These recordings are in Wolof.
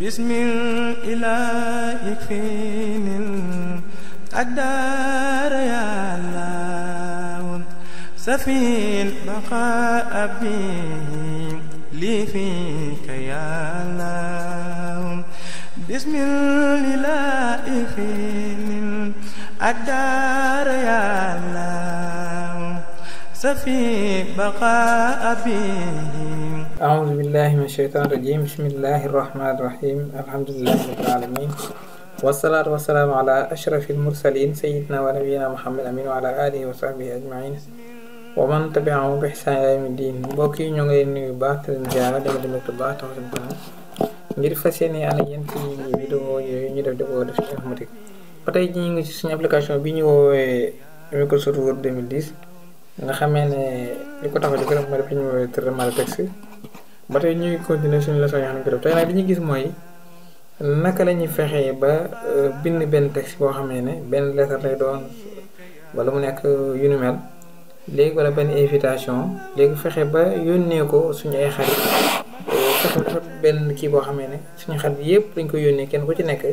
بسم الإله يكفيني الأقدار يا الله سفي البقاء به لي فيك يا الله بسم الإله يكفيني الأقدار يا الله سفي بقاء به. أعوذ بالله من الشيطان الرجيم. بسم الله الرحمن الرحيم. الحمد لله رب العالمين والصلاة والسلام على أشرف المرسلين سيدنا ونبينا محمد أمين وعلى آله وصحبه أجمعين ومن تبعهم بإحسان إلى يوم الدين. mbokk yi ñoo ngi leen nuyu baax te leen ziara dama dem bu baax tax sama ngir fas yéene ànd ak yéen ci vidéo yooyu ñu def ci informatique. ba tey ñu ngi ci suñu application bi ñu woowee Microsoft Word 2010 nga xamee ne li ko tax a jóg rek mooy def li ñu woowee traitement de texte. ba tey ñuy continuer suñu leçon yoo xam ne tey nag li ñu gis mooy naka la ñuy fexee ba bind benn texte boo xamee ne benn lettre lay doon wala mu nekk yu nu mel léegi wala benn invitation léegi fexe ba yónnee ko suñu ay xarit fexe dafa benn kii boo xamee ne suñu xarit yëpp dañ ko yónnee kenn ku ci nekk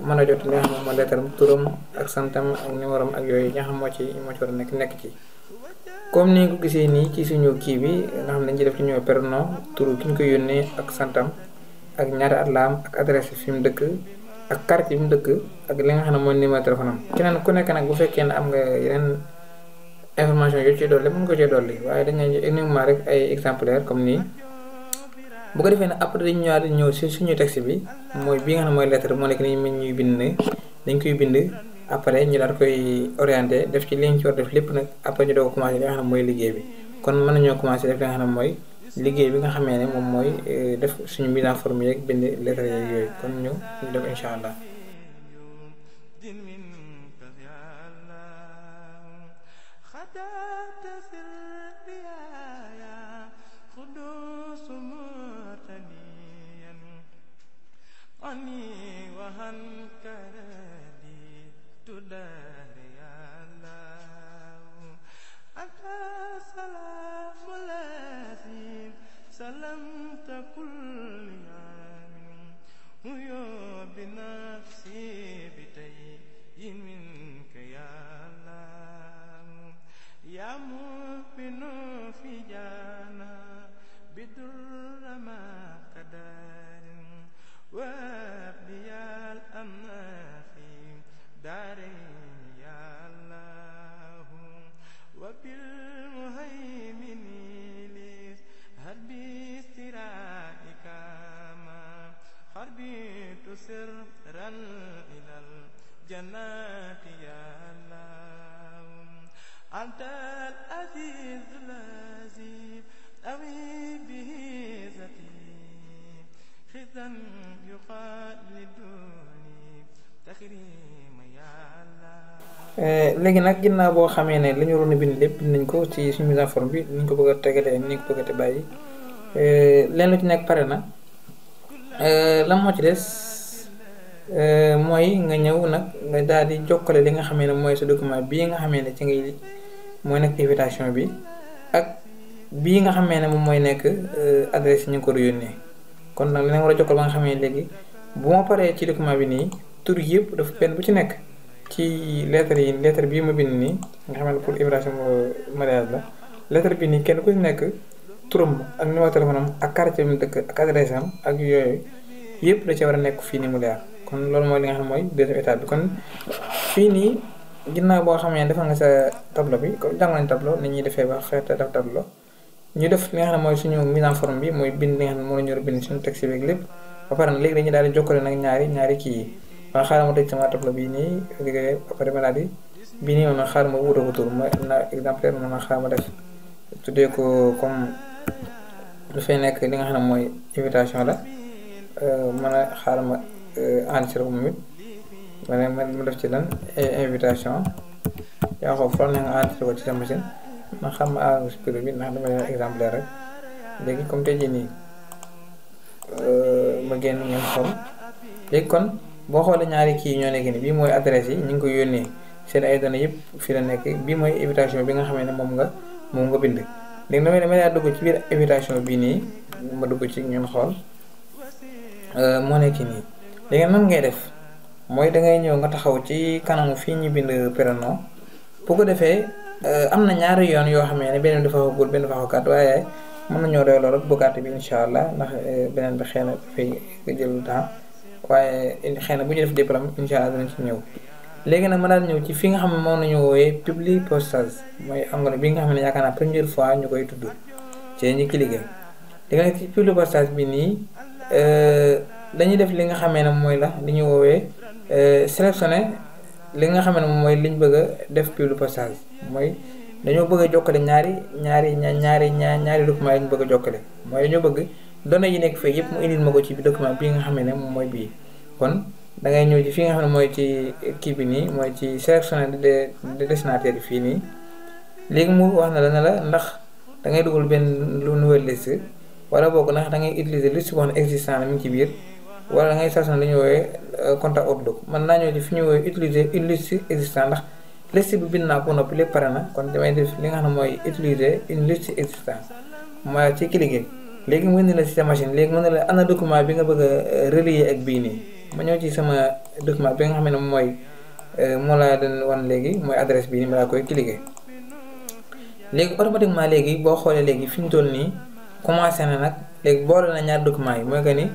mën a jot li nga xam ne mooy lettre turam ak santam ak numéro am ak yooyu nga xam moo ci war a nekk ci. comme ni nga ko gisee nii ci suñu kii bi nga xam ne dañ ci def li ñuy prénom turu ki ñu ko yónnee ak santam ak ñaari at la am ak adresse fi mu dëkk ak carte yi mu dëkk ak li nga xam ne mooy numéro téléphone am. keneen ku nekk nag bu fekkee ne am nga yeneen information yoo ci dolli mën nga ko cee dolli waaye dañ leen uniquement rek ay exemplaire comme nii bu ko defee nag après dañu ñëw si suñu texte bi mooy bi nga xam ne mooy lettre moo nekk nii mën ñuy bind ne dañ koy bind. après ñu daal koy orienté def ci li ñu ci war def lépp nag après ñu doog a commencé li nga xam ne mooy liggéey bi kon mën nañoo commencé def li nga xam ne mooy liggéey bi nga xamee ne moom mooy def suñu mise en forme yeeg bind lettre yeeg yooyu kon ñu def incha allah. سلمت كل يوم هو بنفسي بتي منك يا الله يا مؤمن في جانا بدر ما قدر وابلي الامن في دارين يا الله وبالمهيمن هربي استرائك ما خربت سرا إلى الجنات يا الله أنت العزيز الذي أوي به ذاتي خذا يخالدني تكريم يا الله. léegi nag ginnaaw boo xamee ne li ñu waroon a bind lépp nañ ko ci suñu mise en forme bi ni ñu ko bëgg a tegalee ni ñu ko bëgg a te bàyyi leen lu ci nekk pare na lan moo ci des mooy nga ñëw nag nga daal di jokkale li nga xamee ne mooy sa document bii nga xamee ne ci ngay mooy nekk invitation bi ak bii nga xamee ne moom mooy nekk adresse yi ñu ko war a yónnee kon nag li nga war a jokkal ba nga xamee ne léegi bu ma paree ci document bi nii tur yëpp dafa benn bu ci nekk. ci lettre bii ma bind nii nga xam ne pour invitation mariage la lettre bi nii kenn ku ci nekk turam ak numéro téléphone am ak carte bi mu dëkk ak adresse am ak yooyu yëpp da ci war a nekk fii nii mu leer kon loolu mooy li nga xam ne mooy deuxième étape bi kon fii nii ginnaaw boo xam ne defal nga sa tableau bi comme jàng nañ tableau ni ñuy defee ba xeet def tableau ñu def li nga xam ne mooy suñu mise en forme bi mooy bind li nga xam ne moo la ñu war a bind suñu texte bi ak lépp ba pare nag léegi dañuy daal di jokkale nag ñaari kii yi waaw xaaral ma tëj sama tableau bii nii liggéey après ma daal di bii nii moom nag xaaral ma wuute ko tur ma na exemplaire moom nag xaaral ma def tuddee ko comme dafay nekk li nga xam ne mooy invitation la mën a xaaral ma enregistré ko moom it ma def ci lan invitation yaa xool foofu ne nga enregistré ko ci sa machine ma xam ma enregistré bi ndax dama leen exemplaire rek léegi comme tey jii nii ma génn ngeen xool léegi kon boo xoolee ñaari kii ñoo nekk nii bii mooy adresse yi ñu ngi koy yónnee seen ay données yëpp fii la nekk bii mooy invitation bi nga xamee ne moom nga bind léegi damay daal dugg ci biir invitation bii nii ma dugg ci ñun xool moo nekk nii. léegi nan ngay def mooy da ngay ñëw nga taxaw ci kanamu fii ñu bind prénom bu ko defee am na ñaari yoon yoo xam ne benn dafa gudd benn dafa gàtt waaye mën nañoo doyloo rek bu gàtt bi incha allah ndax beneen bi xëy na dafay jël temps waaye xëy na bu ñu def diplôme incha allah dinañ ci ñëw. léegi nag ma daal ñëw ci fi nga xam ne moom nañu wooyee public postage mooy onglet bi nga xam ne yaakaar naa première fois ñu koy tudd ci ñi ki liggéey. léegi nag ci public postage bi nii dañuy def li nga xamee ne mooy la li ñu woowee sélectionné li nga xam ne moom mooy liñ bëgg a def public postage mooy dañoo bëgg a jokkale ñaari document yi ñu bëgg a jokkale mooy dañoo bëgg données yi nekk fii yëpp mu indil ma ko ci document bii nga xam ne moom mooy bii. kon da ngay ñëw ci fi nga xam ne mooy ci kii bi nii mooy ci sélectionné de destinataire yi fii nii léegi mu wax na la ne la ndax da ngay dugal benn lu nouvelle liste wala boog ndax da ngay utiliser liste boo xam ne existant la mi ngi ci biir wala da ngay sélectionné li ñu woowee contact Outlook man naa ñëw ci fi ñu woowee utiliser une liste existant ndax liste bi bind naa ko noppi lépp pare na kon damay def li nga xam ne mooy utiliser une liste existant mooy ci cliquer léegi mu indi la ci sa machine léegi mu ne la ana document bi nga bëgg a relier ak bii nii ma ñëw ci sama document bi nga xam ne mooy moo laa doon wan léegi mooy adresse bii nii ma laa koy cliquer léegi automatiquement léegi boo xoolee léegi fi ñu toll nii commencé na nag léegi boole na ñaar document yi mooy que ni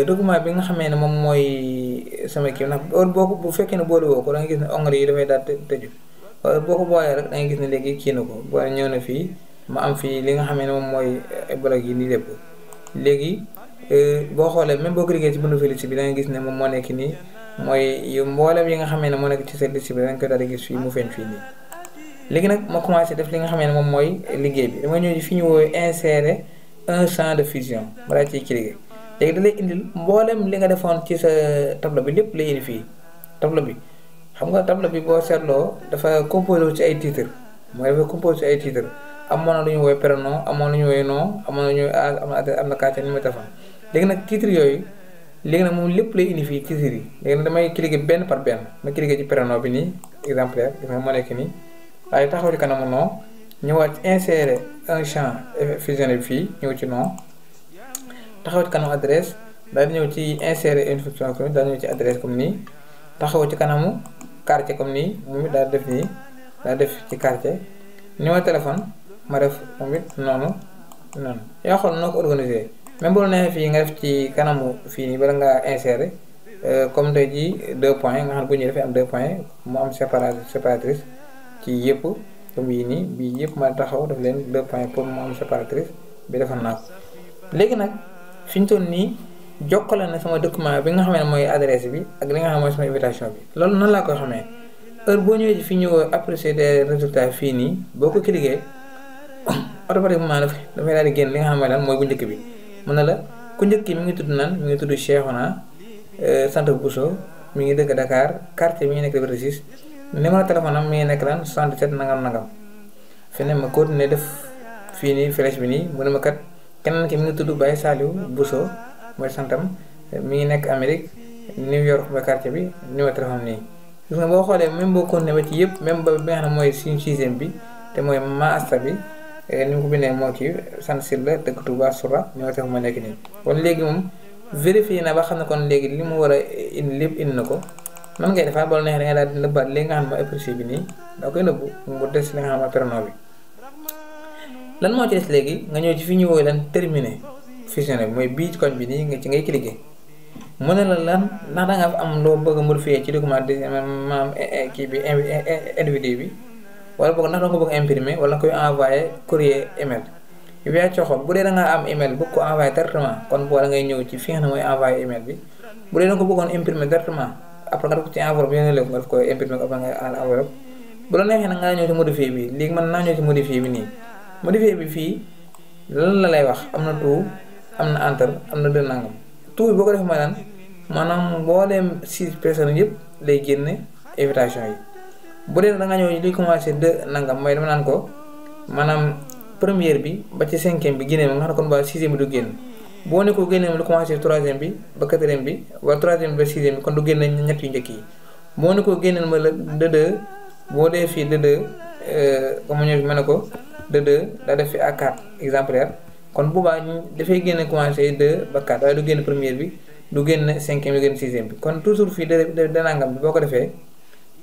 document bi nga xamee ne moom mooy sama kii ndax boo ko bu fekkee ne boole woo ko da nga gis ne onglet yi dafay daal tëju wala boo ko boolee rek da nga gis ne léegi kii na ko boo ñëw na fii ma am fii li nga xamee ne moom mooy bloc yi nii lépp léegi boo xoolee même boo cliquer ci buntu liste bi da nga gis ne moom moo nekk nii mooy yu mboolem yi nga xamee ne moo nekk ci sa liste bi da nga koy daal di gis fii mu feeñ fii nii. léegi nag ma commencé def li nga xamee ne moom mooy liggéey bi dama ñëw ci fi ñu woowee insérer un champ de fusion ma daal ciy cliquer léegi da lay indil mboolem li nga defoon ci sa tableau bi lépp lay indi fii tableau bi xam nga tableau bi boo seetloo dafa composé wu ci ay titres mooy dafa composé ci ay titres amoon na lu ñu woowee prénom amoon na lu ñu woowee nom amoon na lu ñu woowee âge am na carte numéro téléphone léegi nag titres yooyu léegi nag moom lépp lay indi fii titres yi léegi nag damay cliquer benn par benn ma cliquer ci prénom bi nii exemplaire gis nga moo nekk nii waaye taxaw ci kanamu nom ñëwaat ci insérer un champ fusionné bi fii ñëw ci nom taxaw ci kanamu adresse daal di ñëw ci insérer une fonction comme daal di ñëw ci adresse comme nii taxaw ci kanamu quartier comme nii moom it daal def nii daal def ci quartier numéro téléphone ma def moom it noonu yaa xool noo ko organisé même bu la neexee fii nga def ci kanamu fii nii bala ngaa insérer comme tey jii 2 points nga xam ne bu ñuy dafay am 2 points mu am séparatrice ci yëpp comme yii nii bii yëpp ma taxaw def leen 2 points pour mu am séparatrice bi defal naa ko léegi nag fi ñu toll nii jokkale na sama document bi nga xam ne mooy adresse bi ak li nga xam mooy sama invitation bi loolu nan laa koy xamee heure boo ñëwee fi ñu apprécier des résultats fii nii boo ko cliquer automatiquement dafay daal di génn li nga xam ne lan mooy bu njëkk bi mën na la ku njëkk ki mi ngi tudd nan mi ngi tudd Cheikhouna sant Bousso mi ngi dëkk Dakar quartier mi ngi nekk Liberté 6 numéro téléphone am mi ngi nekk lan 77 nangam feneen ma continuer def fii nii flèche bi nii mu ne ma kat keneen ki mi ngi tudd Baye Saliou Bousso mooy santam mi ngi nekk Amérique New York ba quartier bi numéro téléphone nii gis nga boo xoolee même boo continuer ba ci yëpp même ba bi nga xam ne mooy suñu sixième bi te mooy master bi ni mu ko bindee moo kii sant Sylla dëkk Touba Soura numéro téléphone ma nekk nii kon léegi moom vérifié na ba xam ne kon léegi li mu war a indi lépp indi na ko man ngay defaa bala neexee da ngay daal di nëbbaat li nga xam ne mooy apprécié bi nii daa koy nëbbu mu des li nga xam ne mooy prénom bi lan moo ci des léegi nga ñëw ci fi ñu woowee lan terminé fusionné bi mooy bii ci koñ bi nii nga ci ngay cliquer mu ne la lan ndax da nga am loo bëgg a modifier ci document maanaam kii bi individu bi wala boog ndax da nga ko bëgg imprimer wala nga koy envoyer courrier email yow yaa coxoon bu dee da ngaa am email bëgg ko envoyer directement kon boo da ngay ñëw ci fi nga xam ne mooy envoyer email bi bu dee da nga ko bëggoon imprimer directement après nga def ko ci enveloppe yéen léegi nga def ko imprimer ko après nga enveloppe bu la neexee nag nga ñëw ci modifier bi léegi man naa ñëw ci modifier bi nii modifier bi fii lan la lay wax am na tout am na entre am na deux nangam tout bi boo ko defee mooy lan maanaam mbooleem 6 personnes yëpp lay génne invitation yi bu dee da nga ñëw li commencé deux nangam mooy dama naan ko maanaam première bi ba ci 5e bi génne ma nga xam ne kon ba 6e bi du génn boo ne ko génne lu commencé 3e bi ba 4e bi wala 3e bi ba 6e bi kon du génne ñett yu njëkk yi boo ne ko génneel ma la de boo dee fii de comme ñëw ma ne ko de daa def fi A4 exemplaire kon boobaa dafay génne commencé 2 ba 4 waaye du génn première bi du génn cinquième du génn sixième bi kon toujours fii de nangam bi boo ko defee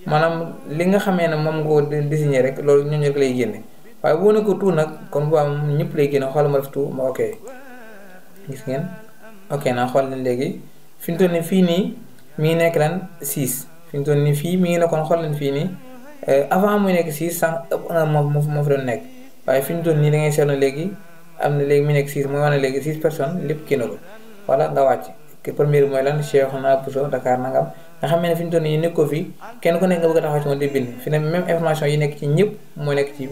maanaam li nga xamee ne moom nga ko désigné rek loolu ñooñu rek lay génne waaye boo ne ko tout nag kon bu am ñëpp lay génne xoolal ma def tout ma ok gis ngeen ok naa xool leen léegi fi ñu toll nii fii nii mi ngi nekk lan 6 fi ñu toll nii fii mi ngi nekkoon xool leen fii nii avant muy nekk 6 sànq ëpp na moo fi doon nekk waaye fi ñu toll nii da ngay seetlu léegi am na léegi mu nekk 6 mooy wane léegi 6 personnes lépp kii na ko wala nga wàcc que première bi mooy lan Cheikhouna Bousso Dakar nangam nga xam ne fi ñu toll nii nekkoo fi kenn ku nekk nga bëgg a taxaw ci moom di bind fi ne même information yi nekk ci ñëpp moo nekk fii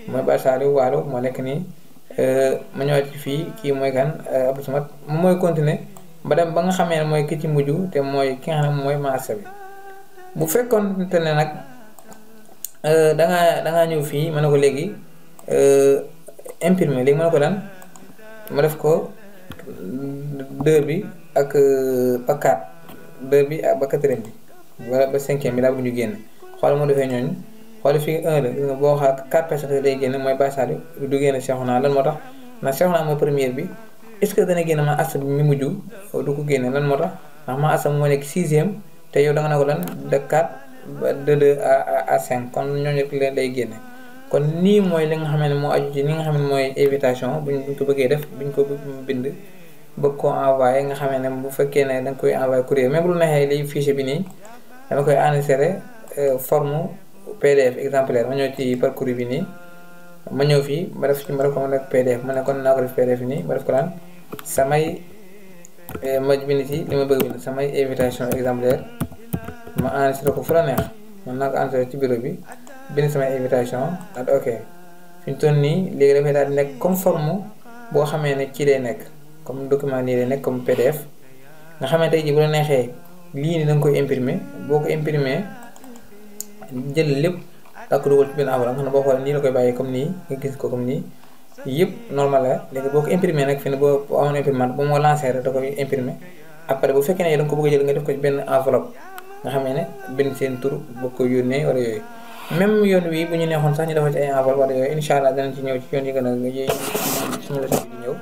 mooy Baye Saliou Waalo moo nekk nii ma ñëwaat ci fii kii mooy kan Abdou Samad moom mooy continuer ba dem ba nga xamee ne mooy ki ci mujj te mooy ki nga xam ne mooy maasa bi bu fekkoon te ne nag dangaa ñëw fii ma ne ko léegi imprimer léegi ma ne ko lan ma def ko 2 bi ak ba 4 2 bi ak ba 4e bi ba 5e bi laa bëgg ñu génn xool moo defee ñooñu xool fii 1 la gis nga boo waxaa 4 personnes lay génn mooy Baye Saliou du génn Cheikhouna lan moo tax ndax Cheikhouna mooy première bi est-ce que dana génn ma asa bi mi mujj du ko génne lan moo tax ndax ma asa moo nekk 6e te yow da nga ne ko lan de 4 ba de 2 à 5 kon ñooñu rek leen day génne kon nii mooy li nga xam ne moo aju ci li nga xam ne mooy invitation buñ ko bëggee def buñ ko bind bëgg koo envoyé nga xam ne bu fekkee ne da nga koy envoyé courrier même bu lu neexee li fichier bi nii dama koy enregistrer forme PDF exemplaire ma ñëw ci parcours bi nii ma ñëw fii ma def ko ma def PDF ma ne kon naa ko def PDF nii ma def ko daan samay ma bind ci li ma bëgg bind samay invitation exemplaire ma enregistré ko fu la neex man naa ko enregistré ci bureau bi bind samay invitation ak ok fi ñu toll nii léegi dafay daal di nekk comme forme boo xamee ne ci lay nekk comme document nii lay nekk comme PDF nga xamee tey jii bu la neexee lii nii da nga koy imprimer boo ko imprimer jël lépp daa ko dugal ci benn enveloppe nga xam ne boo xoolee nii la koy bàyyee comme nii nga gis ko comme nii yëpp normal la léegi boo ko imprimer nag fi ne boo amoon imprimante ba moo lancé rek da koy imprimer après bu fekkee ne da nga ko bëgg a jël nga def ko ci benn enveloppe nga xamee ne bind seen tur boo ko yónnee wala yooyu même yoon wi bu ñu neexoon sax ñu dafa ci ay enveloppe wala yooyu incha allah danañ ci ñëw ci yoon yi gën a suñu la di ñëw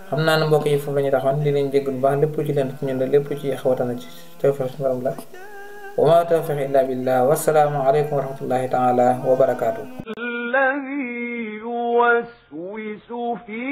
xam naa ne mbokk yi foofu la ñu taxoon di leen jéggal bu baax lépp ci leen ci ñun la lépp ci xawatana ci tawfiq suñu borom la wa ma tawfiq illa billah wassalaamu aleykum wa rahmatullahi taala wa barakaatu. الذي يوسوس في